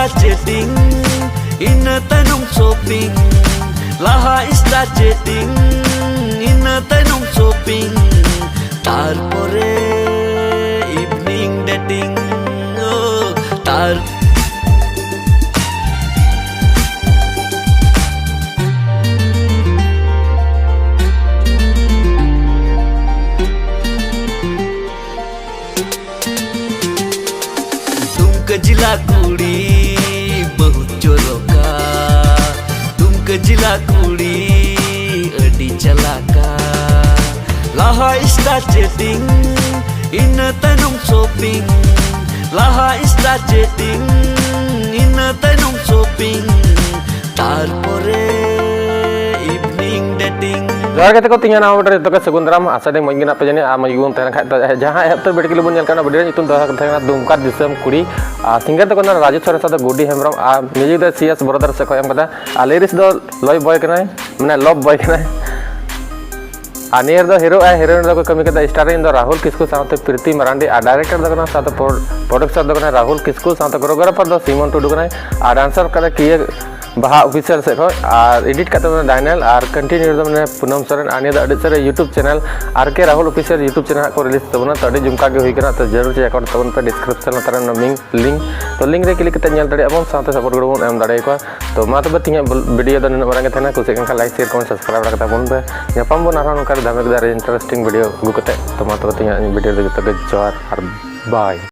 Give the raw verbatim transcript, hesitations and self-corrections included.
Chatting, ᱤᱱᱟᱹ ᱛᱟᱭᱱᱚᱢ shopping. ᱞᱟᱦᱟ Insta chatting, ᱤᱱᱟᱹ ᱛᱟᱭᱱᱚᱢ shopping. ᱛᱟᱨᱯᱚᱨᱮ evening dating, ᱳ, ᱛᱟᱨ ᱫᱩᱢᱠᱟᱹ ᱡᱤᱞᱟ ᱠᱩᱲᱤ ᱵᱚᱦᱩᱛ ᱪᱚᱨᱚᱠᱟ, ᱫᱩᱢᱠᱟᱹ ᱡᱤᱞᱟ ᱠᱩᱲᱤ ᱟᱹᱰᱤ ᱪᱟᱞᱟᱠᱟ. ᱞᱟᱦᱟ Insta chatting, ᱤᱱᱟᱹ ᱛᱟᱭᱱᱚᱢ shopping. ᱞᱟᱦᱟ Insta chatting, ᱤᱱᱟᱹ ᱛᱟᱭᱱᱚᱢ shopping. ᱛᱟᱨᱯᱚᱨᱮ evening dating. ᱡᱚᱦᱟᱨ ᱜᱟᱛᱮ ᱠᱚ, ᱛᱮᱦᱮᱧᱟᱜ ᱱᱟᱣᱟ video ᱨᱮ ᱡᱚᱛᱚ ᱜᱮ ᱥᱟᱹᱜᱩᱱ ᱫᱟᱨᱟᱢ᱾ ᱟᱥᱟ ᱫᱟᱹᱧ ᱢᱚᱡᱽ ᱜᱮ ᱢᱮᱱᱟᱜ ᱯᱮ ᱡᱟᱹᱱᱤᱡ᱾ ᱟᱨ ᱢᱚᱡᱽ ᱜᱮᱵᱚᱱ ᱛᱟᱦᱮᱸ ᱞᱮᱱ ᱠᱷᱟᱡ ᱫᱚ, ᱡᱟᱦᱟᱸ ᱮᱦᱚᱵ ᱛᱮ video clip ᱵᱚᱱ ᱧᱮᱞ ᱠᱟᱱᱟ, video ᱨᱮᱱᱟᱜ ᱧᱩᱛᱩᱢ ᱫᱚ ᱛᱟᱦᱮᱸ ᱠᱟᱱᱟ ᱫᱩᱢᱠᱟ ᱫᱤᱥᱚᱢ ᱠᱩᱲᱤ᱾ ᱟᱨ singer ᱫᱚ ᱠᱟᱱᱟ ᱨᱟᱡᱩ ᱥᱚᱨᱮᱱ ᱥᱟᱶᱛᱮ ᱜᱩᱰᱤ ᱦᱮᱢᱵᱨᱚᱢ, ᱟᱨ music ᱫᱚ CS Brothers ᱥᱮᱫ ᱠᱷᱚᱱ ᱮᱢ ᱠᱟᱫᱟ᱾ ᱟᱨ lyrics ᱫᱚ ᱞᱚᱭ ᱵᱚᱭ ᱠᱟᱱᱟᱭ, ᱢᱟᱱᱮ ᱞᱚᱵ ᱵᱚᱭ ᱠᱟᱱᱟᱭ᱾ ᱟᱨ ᱱᱤᱭᱟᱹ ᱨᱮᱫᱚ hero ᱟᱨ heroine ᱫᱚᱠᱚ ᱠᱟᱹᱢᱤ ᱠᱟᱫᱟ, starring ᱫᱚ ᱨᱟᱦᱩᱞ ᱠᱤᱥᱠᱩ ᱥᱟᱶᱛᱮ ᱯᱨᱤᱛᱤ ᱢᱟᱨᱟᱱᱰᱤ, ᱟᱨ director ᱫᱚ ᱠᱟᱱᱟ ᱥᱟᱶᱛᱮ pro-, producer ᱫᱚ ᱠᱟᱱᱟ ᱨᱟᱦᱩᱞ ᱠᱤᱥᱠᱩ, ᱥᱟᱶᱛᱮ choreographer ᱫᱚ ᱥᱤᱢᱚᱱ ᱴᱩᱰᱩ ᱠᱟᱱᱟᱭ, ᱟᱨ dancer ᱠᱟᱱᱟ ᱠᱤᱭᱟᱹ ᱵᱟᱦᱟ official ᱥᱮᱫ ᱠᱷᱚᱱ, ᱟᱨ edit ᱠᱟᱛᱮ ᱫᱚ ᱰᱟᱭᱱᱮᱞ, ᱟᱨ continue ᱫᱚ ᱢᱟᱱᱮ ᱯᱩᱱᱟᱢ ᱥᱚᱨᱮᱱ᱾ ᱟᱨ ᱱᱤᱭᱟᱹ ᱫᱚ ᱟᱹᱰᱤ ᱩᱥᱟᱹᱨᱟ YouTube channel RK Rahul Official YouTube channel ᱦᱟᱸᱜ ᱠᱚ release ᱛᱟᱵᱚᱱᱟ, ᱛᱚ ᱟᱹᱰᱤ ᱡᱚᱢᱠᱟᱣ ᱜᱮ ᱦᱩᱭ ᱠᱟᱱᱟ᱾ ᱛᱚ ᱡᱟᱹᱨᱩᱲ check out ᱛᱟᱵᱚᱱ ᱯᱮ, description ᱞᱟᱛᱟᱨ ᱨᱮ ᱚᱱᱟ link, link, ᱛᱚ link ᱨᱮ click ᱠᱟᱛᱮ ᱧᱮᱞ ᱫᱟᱲᱮᱭᱟᱜᱼᱟ ᱵᱚᱱ, ᱥᱟᱶᱛᱮ support ᱜᱚᱲᱚ ᱵᱚᱱ ᱮᱢ ᱫᱟᱲᱮᱭᱟᱠᱚᱣᱟ᱾ ᱛᱚ ᱢᱟ ᱛᱚᱵᱮ ᱛᱮᱦᱮᱧᱟᱜ video ᱫᱚ ᱱᱩᱱᱟᱹᱜ ᱢᱟᱨᱟᱝ ᱜᱮ ᱛᱟᱦᱮᱱᱟ᱾ ᱠᱩᱥᱤᱭᱟᱜ ᱠᱟᱱ ᱠᱷᱟᱱ like, share, comment, subscribe ᱵᱟᱲᱟ ᱠᱟᱛᱟ ᱵᱚᱱ ᱯᱮ᱾ ᱧᱟᱯᱟᱢ ᱵᱚᱱ ᱟᱨᱦᱚᱸ ᱱᱚᱝᱠᱟ ᱫᱷᱟᱢᱮᱠᱫᱟᱨ interesting video ᱟᱹᱜᱩ ᱠᱟᱛᱮ᱾ ᱛᱚ ᱢᱟ ᱛᱚᱵᱮ ᱛᱮᱦᱮᱧᱟᱜ video ᱫᱚ ᱡᱚᱛᱚ ᱜᱮ ᱡᱚᱦᱟᱨ ᱟᱨ bye᱾